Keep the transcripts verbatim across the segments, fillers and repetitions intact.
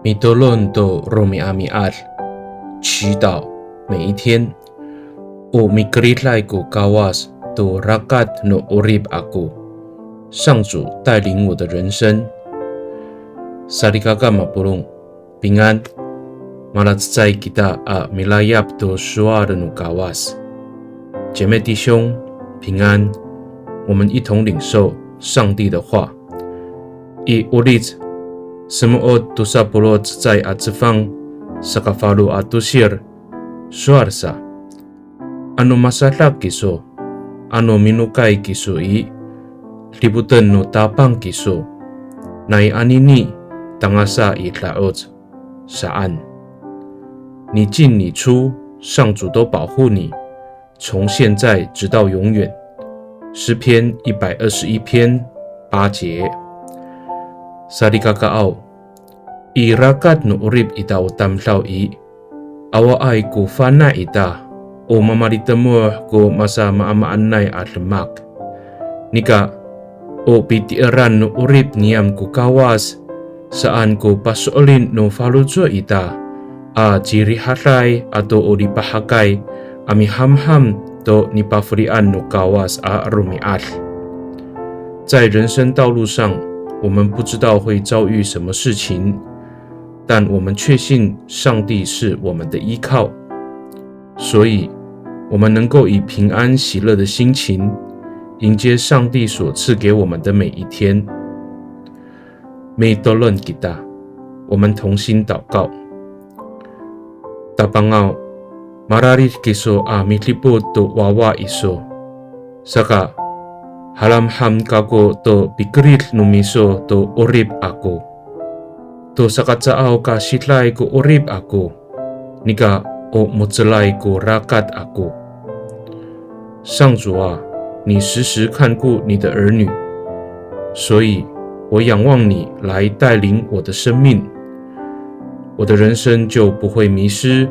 Mitolon to romi'ami'ad, 祈祷每一天。O mikeriday ko Kawas to rakat no 'orip ako, 上主带领我的人生。Salikaka mapolong, 平安。Malacecay kita a milayap to sowal no Kawas. 姐妹弟兄，平安。我们一同领受上帝的话。I Olic semo'ot tosa polo' cecay a cefang, saka falo a tosir, sowal sa. Ano masadak kiso, ano minokay kiso i, dipoten no Tapang kiso, nai anini tangasa i da'oc, saan. 你进你出，上主都保护你，从现在直到永远。诗篇一百二十一篇八节。Salikakaaw, i rakat no 'orip ita o tamdaw i, awaay ko fana' ita, o mamalitemoh ko masamaamaanay a demak. Nika, o pitieran no 'orip niyam ko Kawas, saan ko paso'elin no faloco' ita, a cirihaday ato o lipahakay, a mihamham to nipafelian no Kawas a romi'ad. 在人生道路上，我们不知道会遭遇什么事情，但我们确信上帝是我们的依靠，所以我们能够以平安喜乐的心情，迎接上帝所赐给我们的每一天。Mitolon kita, 我们同心祷告。Tapangaw, mararid kiso a midipot to wawa iso. Saka, halamham kako to pikerid no miso to 'orip ako. To saka caaw ka siday ko 'orip ako, nika o mo^celay ko rakat ako. 上主啊，你时时看顾你的儿女，所以我仰望你来带领我的生命，我的人生就不会迷失，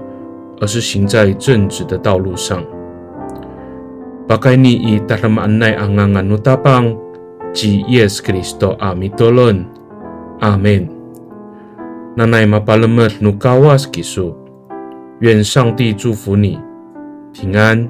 而是行在正直的道路上。Pakayni i tadamaanay a ngangan no Tapang, ci Yis Kristo a mitolon. Amin. Nanay mapalemed no Kawas kiso. 愿上帝祝福你，平安。